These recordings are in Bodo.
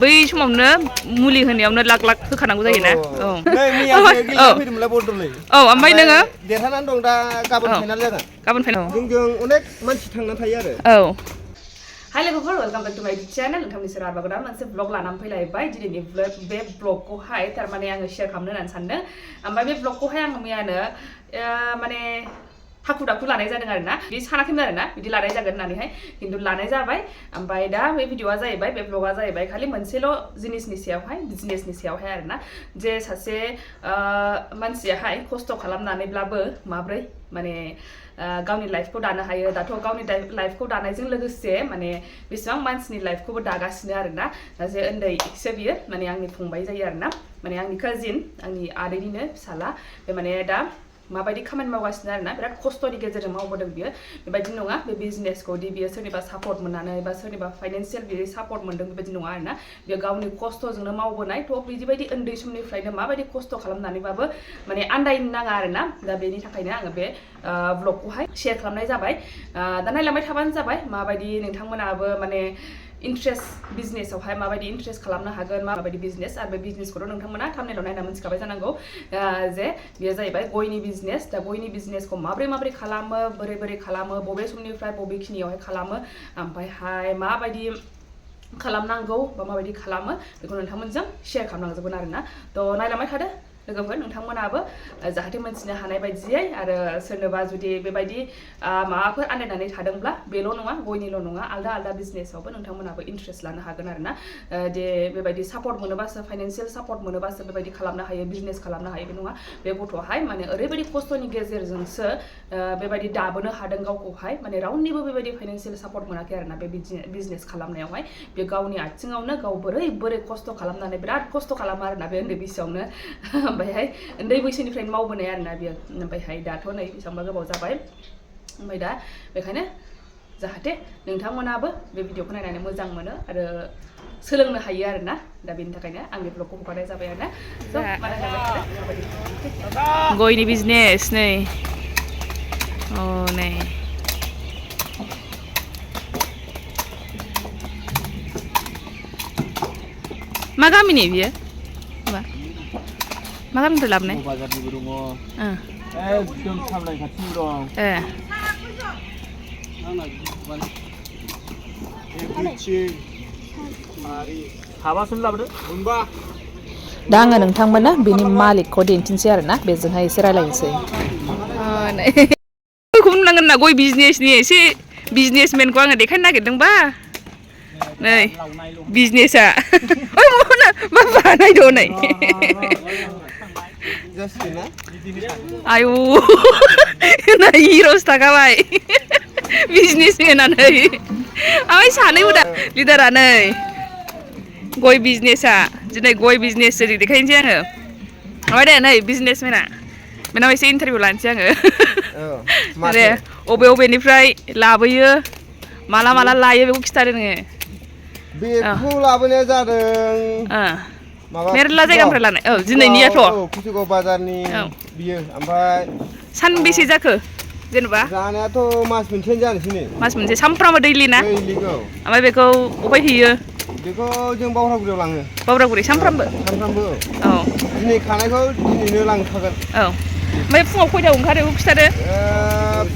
बै समावनो मुलि होनायावनो लाख लाख होखानांगौ जायोना नै मैयासो गेलेनो फैदोंमोनलाय बरदलै ओमफ्राय नोङो देरहानानै दं दा गाबोन फाइनाल जागोन गाबोन फाइनाल जोंजों अनेक मानसि थांना थायो आरो हाय लोगोफोर वेलकाम बेक टु माय चेनेल नोंथांनि सेराव आरोबाव गोदान मोनसे ब्लग लानानै फैलायबाय दिनैनि बे ब्लगखौहाय थारमाने आङो शेयार खालामनो होननानै सानदों ओमफ्राय बे ब्लगखौहाय आङो मैयानो माने हाखु दाखु लानाय जादों आरोना बिदि सानाखैमोन आरोना बिदि लानाय जागोन होननानैहाय खिन्थु लानाय जाबाय ओमफ्राय दा बे भिडिअआ जाहैबाय बे ब्लगआ जाहैबाय खालि मोनसेल' जिनिसनि सायावहाय बिजनेसनि सायावहाय आरोना जे सासे मानसियाहाय खस्थ' खालामनानैब्लाबो माब्रै माने गावनि लाइफखौ दानो हायो दाथ' गावनि लाइफखौ दानायजों लोगोसे माने बेसेबां मानसिनि लाइफखौबो दागासिनो आरोना जे उन्दैसो बियो माने आंनि फंबाय जायो आरोना माने आंनि काजिन आंनि आदैनिनो फिसाला बे माने दा माबायदि खामानि मावगासिनो आरोना बिराद खस्थ'नि गेजेरजों मावबोदों बियो बेबायदि नङा बे बिजनेसखौ दि बियो सोरनिबा सापर्ट मोननानै बा सोरनिबा फाइनान्सियेल बिदि सापर्ट मोनदों बेबायदि नङा आरोना बियो गावनि खस्थ'जोंनो मावबोनाय थ' बिदिबायदि उन्दै समनिफ्रायनो माबायदि खस्थ' खालामनानैबाबो माने आन्दायनो नाङा आरोना दा बेनि थाखायनो आङो बे ब्लगखौहाय शेयार खालामनाय जाबाय दा नायलांबाय थाबानो जाबाय माबायदि नोंथांमोनाबो माने इन्ट्रेस्ट बिजनेसावहाय माबायदि इन्ट्रेस्ट खालामनो हागोन माबायदि बिजनेस आरो बे बिजनेसखौथ' नोंथांमोना थाम्बनेलाव नायना मोनथिखाबाय जानांगौ जे बेयो जाहैबाय गयनि बिजनेस दा गयनि बिजनेसखौ माबोरै खालामो बोरै खालामो बबे समनिफ्राय बबेखिनियावहाय खालामो ओमफ्रायहाय माबायदि खालामनांगौ बा माबायदि खालामो बेखौ नोंथांमोनजों शेयार खालामलांजोबगोन आरोना थ' नायलांबाय थादो लोगोफोर नोंथांमोनाबो जाहाथे मोनथिनो हानाय बायदियै आरो सोरनोबा जुदि बेबायदि माबाफोर आन्दायनानै थादोंब्ला बेल' नङा गयनिल' नङा आलदा आलदा बिजनेसावबो नोंथांमोनाबो इन्ट्रेस्ट लानो हागोन आरोना जे बेबायदि सापर्ट मोनोबासो फाइनान्सियेल सापर्ट मोनोबासो बेबायदि खालामनो हायो बिजनेस खालामनो हायो बे नङा बे गथ'आहाय माने ओरैबायदि खस्थ'नि गेजेरजोंसो बेबायदि दाबोनो हादों गावखौहाय माने रावनिबो बेबायदि फाइनान्सियेल सापर्ट मोनाखै आरोना बे बिजनेस खालामनायावहाय बे गावनि आथिङावनो गाव बोरै खस्थ' खालामनानै बिराद खस्थ' खालामो आरोना बे उन्दै बैसोआवनो ओमफ्रायहाय उन्दै बैसोनिफ्रायनो मावबोनाय आरोना बियो ओमफ्रायहाय दाथ' नै बेसेबांबा गोबाव जाबाय ओमफ्राय दा बेखायनो जाहाथे नोंथांमोनाबो बे भिडिअखौ नायनानै मोजां मोनो आरो सोलोंनो हायो आरोना दा बेनि थाखायनो आं बे ब्लगखौ हगारनाय जाबाय आरोना गयनि बिजनेस नै नै मा गामिनि बियो मा गामिनिफ्राय लाबोनाय बाजारनिबो दङ एकदम सामलाय खाथिनि दं हाबासोनो लाबोदो मोनबा दा आङो नोंथांमोननो बेनि मालिकखौ दिन्थिनोसै आरोना बेजोंहाय एसे रायलायनोसै गयखौ बुंनांगोन ना गय बिजनेसनि एसे बिजनेसमेनखौ आङो देखायनो नागिरदोंबा नै बिजनेसा मा बानायद' नै आयु हिर'सो थाखाबाय बिजनेसमेनानै ओमफ्राय सानै लिडारा नै गय बिजनेसा दिनै गय बिजनेस देखायनोसै आङो ओमफ्राय दे नै बिजनेसमेना बेनाव एसे इन्टारभिउ लानोसै आङो दे अबेनिफ्राय लाबोयो माला लायो बेखौ खिथादो नोङो बेखौ लाबोनाया जादों मेरला जायगानिफ्राय लानाय दिनैनियाथ' कुसुगाव बाजारनि बियो ओमफ्राय सानबेसे जाखो जेनेबा जानायाथ' मास मोनसेयानो जानोसै नै मास मोनसे सानफ्रामबो दैलि ना ओमफ्राय बेखौ अबाय हैयो बेखौ जों बावरागुरियाव लाङो बावरागुरि सानफ्रामबो औ दिनै खानायखौ दिनैनो लांखागोन ओमफ्राय फुङाव खयथायाव ओंखारो बेखौ खिथादो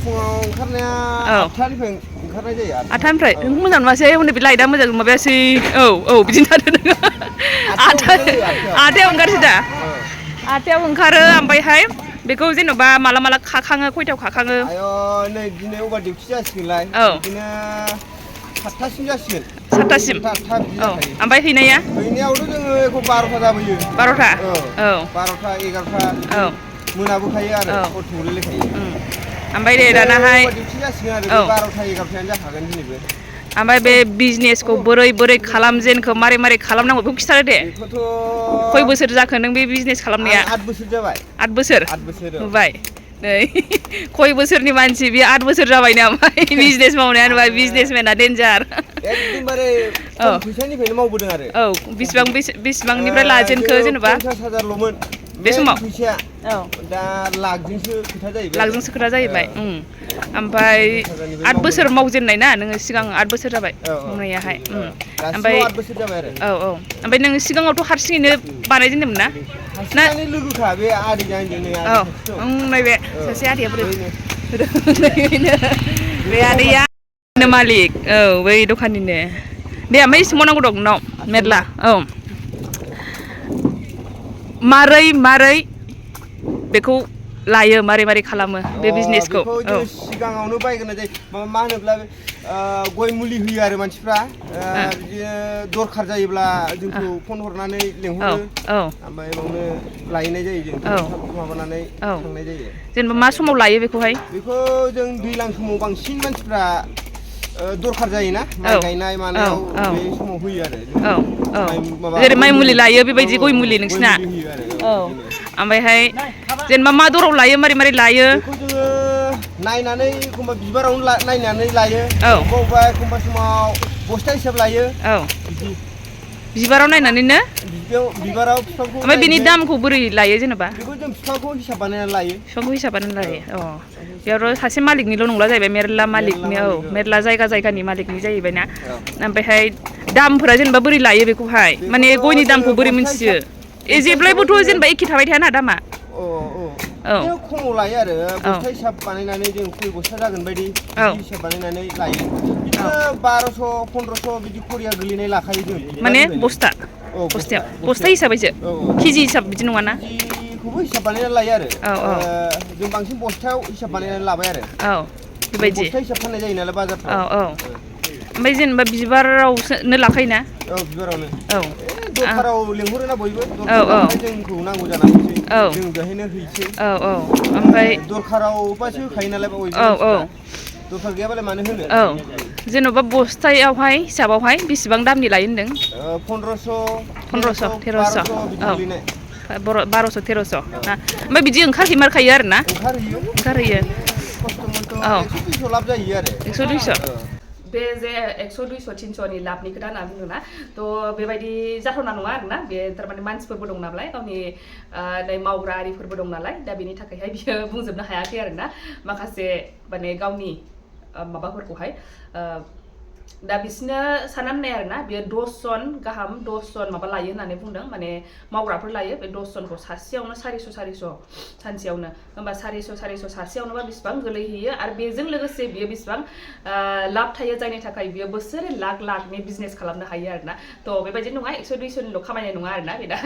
फुङाव ओंखारनाया 8टानिफ्राय ओंखारनाय जायो 8टानिफ्राय नों मोजां नुवासै हनै बे लाइटआ मोजां माबायासै बिदिनो थादो नोङो 8टायाव ओंखारसै दा 8टायाव ओंखारो ओमफ्रायहाय बेखौ जेन'बा माला खाखाङो खयथायाव खाखाङो नै दिनै अभार डिउटि जासिगोनलाय बिदिनो 7टासिम जासिगोन 7टासिम ओमफ्राय हैनायावथ' जोङो एखौ 12टा जाबोयो 12टा 12टा 11टा मोनाबोखायो आरो हर थौलायलायखायो ओमफ्राय दे दानाहाय डिउटि जासिगोन आरो 12टा 11टायानो जाखागोन दिनैबो ओमफ्राय बे बिजनेसखौ बोरै खालामजेनखो मारै खालामनांगौ बेखौ खिथादो दे खय बोसोर जाखो नों बे बिजनेस खालामनाया 8 बोसोर जाबाय 8 बोसोर नुबाय नै खय बोसोरनि मानसि बे 8 बोसोर जाबायनो ओमफ्राय बिजनेस मावनाया नुबाय बिजनेसमेना डेन्जार एकदमबारे खम फैसानिफ्रायनो मावबोदों आरो बेसेबांनिफ्राय लाजेनखो जेनेबा 50,000ल'मोन बे समाव फैसाया औ दा लाखजोंसो खोथा जाहैबाय लाखजोंसो खोथा जाहैबाय ओमफ्राय 8 बोसोर मावजेननाय ना नोङो सिगां 8 बोसोर जाबाय मावनायाहाय ओमफ्राय गासिबो 8 बोसोर जाबाय आरो औ ओमफ्राय नोङो सिगाङावथ' हारसिङैनो बानायजेनदोंमोन ना हारसिङै लोगोखा बे आदैजों आंजोंनो औ नैबे सासे आदैया बोरै बे आदैया मालिक औ बै दखाननिनो दे ओमफ्राय सोंबावनांगौ दं नोंनाव मेरला औ मारै बेखौ लायो मारै खालामो बे बिजनेसखौ बेखौ जों सिगाङावनो बायग्रोनाय जायो मा होनोब्ला गय मुलि होयो आरो मानसिफ्रा बिदिनो दरखार जायोब्ला जोंखौ फन हरनानै लेंहरो ओमफ्राय बावनो लायनाय जायो जों माबानानै थांनाय जायो जेनेबा मा समाव लायो बेखौहाय बेखौ जों दैज्लां समाव बांसिन मानसिफ्रा दरखार जायोना माइ गायनाय मानायाव बे समाव होयो आरो जेरै माइ मुलि लायो बेबायदि गय मुलि नोंसिना होयो आरो ओमफ्रायहाय जेनेबा मा दराव लायो मारै लायो बेखौ जोङो नायनानै एखमबा बिबारावनो नायनानै लायो अबेबा एखमबा समाव बस्था हिसाब लायो बिबाराव नायनानैनो बिबाराव बिफांखौ ओमफ्राय बेनि दामखौ बोरै लायो जेनेबा बेखौ जों बिफांखौ हिसाब बानायनानै लायो बिफांखौ हिसाब बानायनानै लायो बेयावथ' सासे मालिकनिल' नंला जाहैबाय मेरला मालिकनि मेरला जायगानि मालिकनि जाहैबाय ना ओमफ्रायहाय दामफोरा जेनेबा बोरै लायो बेखौहाय माने गयनि दामखौ बोरै मिन्थियो जेब्लायबोथ' जेनेबा एखे थाबाय थायाना दामा बिदिनो खमाव लायो आरो बस्था हिसाब बानायनानै जों खय बस्था जागोन बायदि हिसाब बानायनानै लायो बिदिनो 1200 1500 बिदि खरिया गोलैनाय लाखायो जों माने बस्था हिसाबैसो केजि हिसाब बिदि नङा ना केजिखौबो हिसाब बानायनानै लायो आरो जों बांसिन बस्थायाव हिसाब बानायनानै लाबाय आरो बेबायदि बस्था हिसाब फाननाय जायो नालाय बाजारफ्राव ओमफ्राय जेनेबा बिबारावनो लाखायोना बिबारावनो दरखाराव लेंहरोना बयबो दरखाराव जोंखौ नांगौ जानानै फैसै जों बेहायनो हैसै ओमफ्राय दरखारावबासो होखायो नालाय बयबो दरखार गैयाबालाय मानो होनो जेन'बा बस्थायावहाय हिसाबावहाय बेसेबां दामनि लायो होनदों 1500 1300 बिदि गोलैनाय 1200 1300 ना ओमफ्य बिदि ओंखारहैमारखायो आरो ना ओंखारहैयो खस्थ' मस्थ' 100 200 लाब जायो आरो 100 200 बे जे 100 200 300नि लाबनि खोथा होनना बुंदोंना थ' बेबायदि जाथावना नङा आरोना बे थारमाने मानसिफोरबो दं नालाय गावनि नै मावग्रा आरिफोरबो दं नालाय दा बेनि थाखायहाय बियो बुंजोबनो हायाखै आरोना माखासे माने गावनि माबाफोरखौहाय दा बिसोरनो साननानै नाय आरोना बेयो 10 जन गाहाम 10 जन माबा लायो होननानै बुंदों माने मावग्राफोर लायो बे 10 जनखौ सासेयावनो 400 सानसेयावनो होमबा 400 सासेयावनोबा बेसेबां गोलैहैयो आरो बेजों लोगोसे बियो बेसेबां लाब थायो जायनि थाखाय बियो बोसोरे लाखनि बिजनेस खालामनो हायो आरोना थ' बेबायदि नङा 100 200निल' खामायनाय नङा आरोना बेना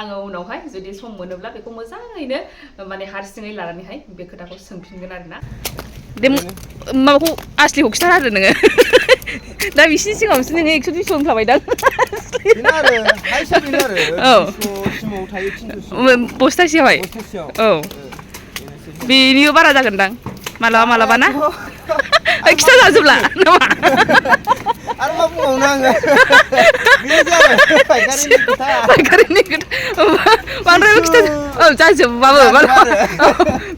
आङो उनावहाय जुदि सम मोनोब्ला बेखौ मोजाङैनो माने हारसिङै लानानैहाय बे खोथाखौ सोंफिनगोन आरोना दे माबाखौ आसलिखौ खिन्थाना होदो नोङो दा बिसिनि सिगाङावसो नोङो 100 200 होनखाबाय दा बेनो आरो हाइसा बेनो आरो 200 सिमाव थायो 300 बस्थासेयावहाय बेनिबो बारा जागोनदां मालाबा ना खिथा जाजोबला नामा आरो मा बुंबावनो आङो बेनो जाबाय फायखारिनि खोथा बांद्रायबो खिथा जाजोबबाबो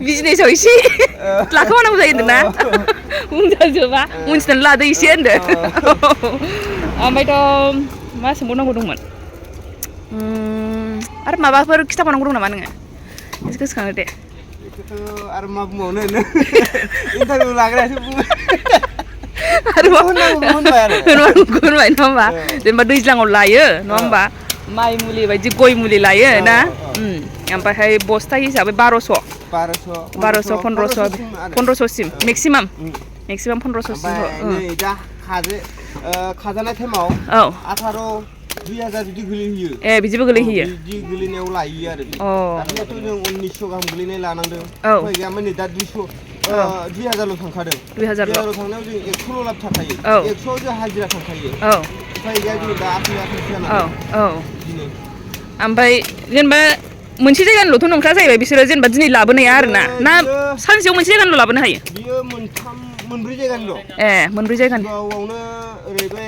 बिजनेसाव एसे लाखोमानांगौ जायो होनदों ना बुंजाजोबा मिन्थिनानै लादो एसे होनदो ओमफ्रायथ' मा सोंबावनांगौ दंमोन आरो माबाफोर खिथाबावनांगौ दं नामा नोङो एसे गोसोखांदो दे बेखौथ' आरो मा बुंबावनो इन्टारभिउ लाग्रायासो बुङो होनबाय नङा होमबा जेनेबा दैज्लाङाव लायो नङा होमबा माइ मुलि बायदि गय मुलि लायो ना ओमफ्रायहाय बस्था हिसाबै 1200 1500सिम मेक्सिमाम 1500सिम नै दा खाजानाय टाइमाव 18 2000 बिदि गोलैहैयो बिदिबो गोलैहैयो बिदि गोलैनायाव लायो आरो दाख्लैथ' जों 1900 गाहाम गोलैनाय लानांदों उफाय गैयामोन नै दा 2000ल' थांखादों 2000ल' थांनायाव जों 100ल' लाब थाखायो 100आव जों हाजिरा थांखायो उफाय गैया जों दा आखाइ जानानै ओमफ्राय जेनेबा मोनसे जायगानिल'थ' नंखाया जाहैबाय बिसोरो जेनेबा दिनै लाबोनाया आरोना ना सानसेयाव मोनसे जायगानिल' लाबोनो हायो बियो मोनब्रै जायगानिल' मोनब्रै जायगानि बावनो ओरै बे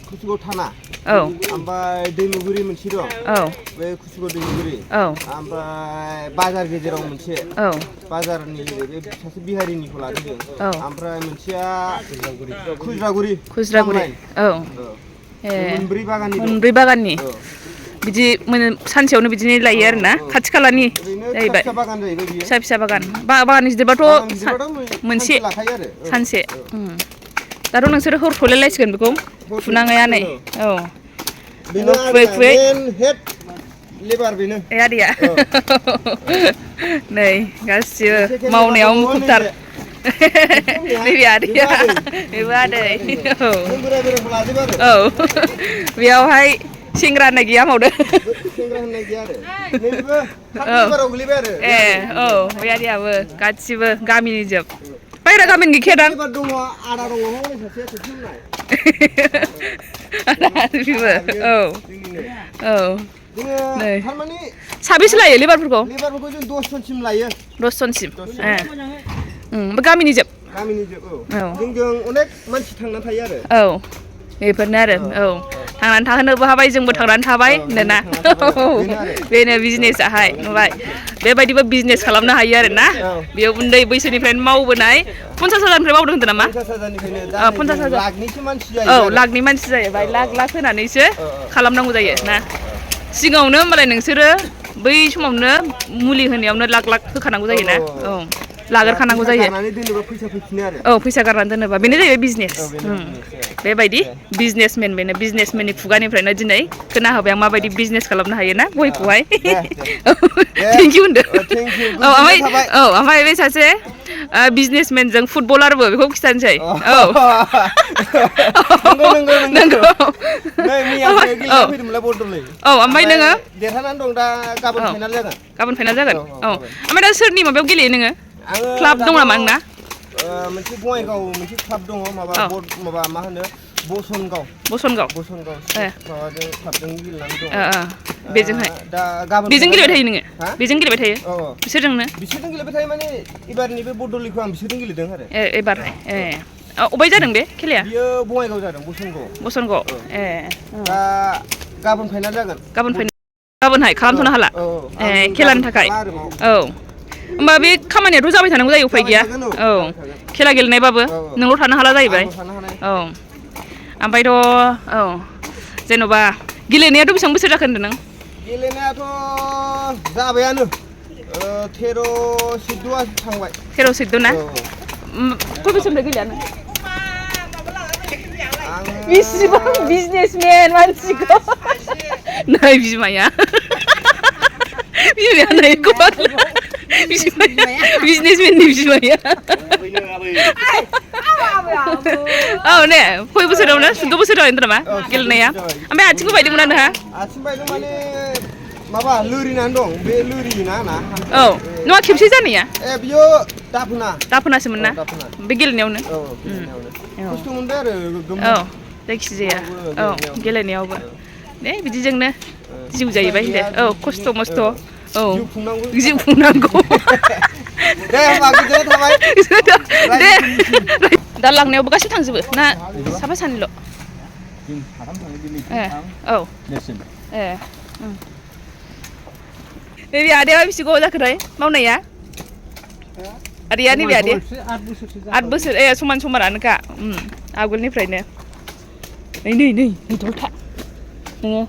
कुसुगाव थाना ओमफ्राय दैमुगुरि मोनसे दं बे कुसुगाव दैमुगुरि ओमफ्राय बाजार गेजेराव मोनसे बाजारनि बे सासे बिहारिनिखौ लादों जों ओमफ्राय मोनसेया खुज्रागुरि मोनब्रै बागाननि बिदि सानसेयावनो बिदिनो लायो आरो ना खाथि खालानि जाहैबाय फिसा फिसा बागान बागान गिदिरबाथ' मोनसे सानसे दाथ' नोंसोरो हर थलायलायसिगोन बेखौ फुनाङैया नै औ फुयै फुयै लेबार बेनो ए आदैया नै गासिबो मावनायाव मुखुबथार नैबे आदैया बेबो आदै औ बेयावहाय सेंग्रा होननाय गैया मावदो सेंग्रा होननाय गैया आरो नैबेबो लेबाराव गोलैबाय आरो ए औ बे आदैयाबो गासिबो गामिनि जोब बायरा गामिनि गैखायादां लेबार दङ आदा दङ हनै सासे होननाय औ औ नै साबेसे लायो लेबारफोरखौ जों 10 जनसिम लायो 10 जनसिम ए गामिनि जोब औ जोंजों अनेक मानसि थांना थायो आरो औ बेफोरनो आरो औ थांनानै थाहोनोबो हाबाय जोंबो थांनानै थाबाय होनोना बेनो बिजनेसाहाय नुबाय बेबायदिबो बिजनेस खालामनो हायो आरो ना बेयाव उन्दै बैसोनिफ्रायनो मावबोनाय 50,000निफ्राय मावदों होनदों नामा 50,000 लाखनिसो मानसि जायो औ लाखनि मानसि जायो बाय लाख होनानैसो खालामनांगौ जायो ना सिगाङावनो होमबालाय नोंसोरो बै समावनो मुलि होनायावनो लाख होखानांगौ जायोना औ लाग्रोखानांगौ जायो औ फैसा गारनानै दोनोबा बेनो जाहैबाय बिजनेस बेबायदि बिजनेसमेन बेनो बिजनेसमेननि खुगानिफ्रायनो दिनै खोनाहोबाय आं माबायदि बिजनेस खालामनो हायो ना गयखौहाय थेंक इउ होनदो औ ओमफ्राय बे सासे बिजनेसमेनजों फुटबलारबो बेखौ खिथानोसै औ नंगौ औ ओमफ्राय नोङो देरहानानै दं दा गाबोन फाइनाल जागोन औ ओमफ्राय दा सोरनि माबायाव गेलेयो नोङो क्लाब दं नामा नोंना मोनसे बङाइगाव मोनसे क्लाब दङ माबा मा होनो बसनगाव माबाजों क्लाबजों गेलेनानै दं बेजोंहाय दा गाबोन बेजों गेलेबाय थायो नोङो बेजों गेलेबाय थायो बिसोरजोंनो गेलेबाय थायो माने एबारनि बे बड'लेण्डखौ आं बिसोरजों गेलेदों आरो एबारहाय अबाय जादों बे खेलाया बियो बङाइगाव जादों बसनगाव ए दा गाबोन फाइनाल जागोन गाबोनहाय खालामथ'नो हाला ए खेलानि थाखाय औ होमबा बे खामानियाथ' जाबाय थानांगौ जायो उफाय गैया औ खेला गेलेनायबाबो नोंल' थानो हाला जाहैबाय औ ओमफ्रायथ' औ जेन'बा गेलेनायाथ' बेसेबां बोसोर जाखो होनदों नों गेलेनायाथ' जाबायानो 13-14 थांबाय 13-14 ना खय बोसोरनिफ्राय गेलेया नों बिसिबां बिजनेसमेन मानसिखौ नै बिमाया नै बिजनेसमेननि बिमाया औ ने खय बोसोरावनो 14 बोसोर जाबाय नामा गेलेनाया ओमफ्राय आथिंबो बायदोंमोन ना आथिं बायदों माने माबा लोरिनानै दं बे लोरियोना औ नङा खेबसे जानाया बियो दाफोनासोमोन ना बे गेलेनायावनो खस्थ' मोनबाय आरो औ जायखिजाया औ गेलेनायावबो दे बिदिजोंनो जिउ जाहैबाय दे औ खस्थ' मस्थ' औ जिउ खुंनांगौ दे होमबा गोजोननाय थाबाय दे दा लांनायावबो गासिबो थांजोबो ना साफा सानैल' औ ए नैबे आदाया बेसे गोबाव जाखोथाय मावनाया आदैया नैबे आदैया 8 बोसोर समान समानानोखा आगोलनिफ्रायनो नै दलथा नोङो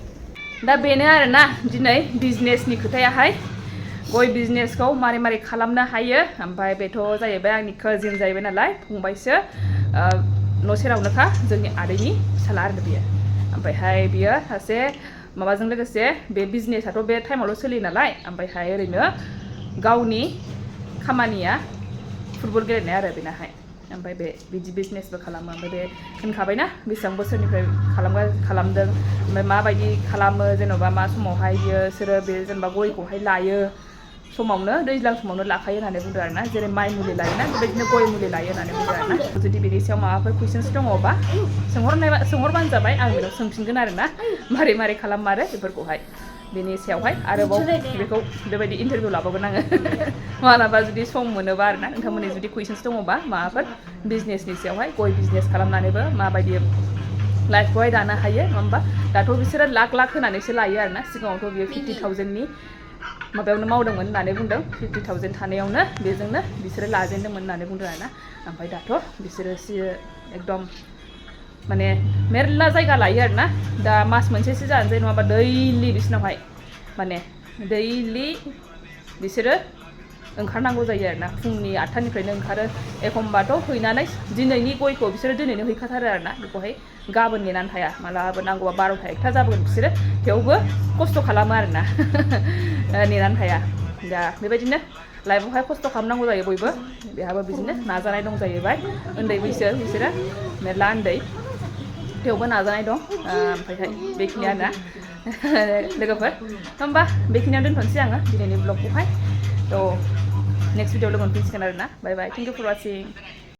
दा बेनो आरोना दिनै बिजनेसनि खोथायाहाय गय बिजनेसखौ मारै खालामनो हायो ओमफ्राय बेथ' जाहैबाय आंनि काजिन जाहैबाय नालाय फंबायसो न' सेरावनोखा जोंनि आदैनि फिसाला आरो बियो ओमफ्रायहाय बियो सासे माबाजों लोगोसे बे बिजनेसाथ' बे टाइमावल' सोलियो नालाय ओमफ्रायहाय ओरैनो गावनि खामानिया फुटबल गेलेनाय आरो बेनाहाय ओमफ्राय बिदि बिजनेसबो खालामो ओमफ्राय बे होनखाबायना बेसेबां बोसोरनिफ्राय खालामदों ओमफ्राय माबायदि खालामो जेन'बा मा समावहाय बिसोरो बे जेनेबा गयखौहाय लायो समावनो दैज्लां समावनो लाखायो होननानै बुंदों आरोना जेरै माइ मुलि लायोना बेबायदिनो गय मुलि लायो होननानै बुंदों आरोना जुदि बेनि सायाव माबाफोर कुइसन्स दङबा सोंहरबानो जाबाय आं बेनाव सोंफिनगोन आरोना मारै खालाममारो बेफोरखौहाय बेनि सायावहाय आरोबाव बेखौ बेबायदि इन्टारभिउ लाबावगोन आङो मालाबा जुदि सम मोनोबा आरोना नोंथांमोननि जुदि कुइसन्स दङबा माबाफोर बिजनेसनि सायावहाय गय बिजनेस खालामनानैबो माबायदि लाइफखौहाय दानो हायो नङा होमबा दाथ' बिसोरो लाख होनानैसो लायो आरोना सिगाङावथ' बियो 50,000नि माबायावनो मावदोंमोन होननानै बुंदों 50,000 थानायावनो बेजोंनो बिसोरो लाजेनदोंमोन होननानै बुंदों आरोना ओमफ्राय दाथ' बिसोरो एकदम माने मेरला जायगा लायो आरोना दा मास मोनसेसो जानोसै नङाबा दैलि बिसिनावहाय माने दैलि बिसोरो ओंखारनांगौ जायो आरोना फुंनि 8टानिफ्रायनो ओंखारो एखमबाथ' हैनानै दिनैनि गयखौ बिसोरो दिनैनो हैखाथारो आरोना बेखौहाय गाबोन नेनानै थाया मालाबा नांगौबा 12टा 1टा जाबोगोन बिसोरो थेवबो खस्थ' खालामो आरोना नेनानै थाया दा बेबायदिनो लाइफआवहाय खस्थ' खालामनांगौ जायो बयबो बेहाबो बिदिनो नाजानाय दं जाहैबाय उन्दै बैसो बिसोरो मेरला उन्दै थेवबो नाजानाय दं ओमफ्रायहाय बेखिनियानो लोगोफोर होमबा बेखिनियाव दोनथ'नोसै आङो दिनैनि ब्लगखौहाय थ' नेक्स्ट भिडिअ लोगो मोनफिनसिगोन आरोना बाय बाय थेंक इउ फर वाचिं